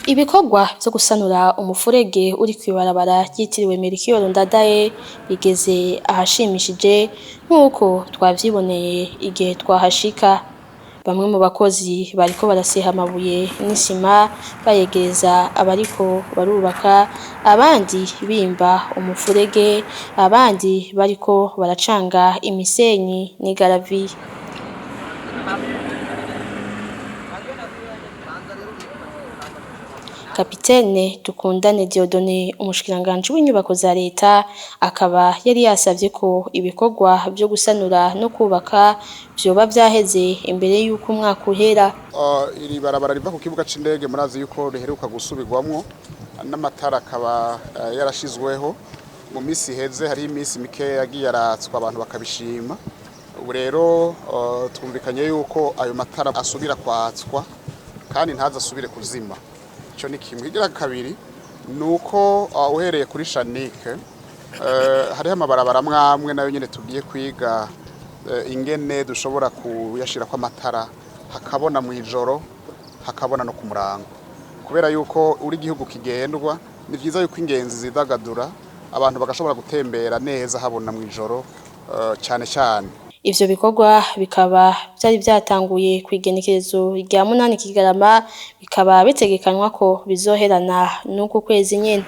Ibikorwa vyo gusanura umufurege uri kw'ibarabara ryitiriwe Melchior Ndadaye bigeze ahashimishije, nk'uko twavyiboneye igihe twahashika. Bamwe mu bakozi bariko barasiha amabuye n'isima bayegereza abariko barubaka, abandi bimba umufurege, abandi bariko baracanga imisenyi n'igaraviye. Kapitene Dukundane Dieudonné, umushikiranganji w'inyubako za leta, akaba yari yasavye ko ibikorwa vyo gusanura no kubaka vyoba vyaheze imbere y'uko umwaka uhera. Iri barabara riva ku kibuga c'indege murazi yuko riheruka gusubirwamwo n'amatara akaba yarashizweho. Mu misi iheze hariho imisi mikeya yagiye aratswa abantu bakabishima. Ubu rero twumvikanye yuko ayo matara asubira kwatswa kandi ntaze asubire kuzima. Ico ni kimwe. Ikigira kabiri nuko uhereye kuri Shanike hariho amabarabara amwe amwe nayo nyene tugiye kwiga ingene dushobora kuyashirako amatara hakabona mw'ijoro, hakabona no ku murango, kubera yuko uri igihugu kigendwa ni vyiza yuko ingenzi zidagadura, abantu bagashobora gutembera neza habona mw'ijoro cane cane. Ivyo bikorwa bikaba vyari vyatanguye kw'igenekerezo rya 8 Kigarama, bikaba bitegekanywa ko bizoherana n'uku kwezi nyene.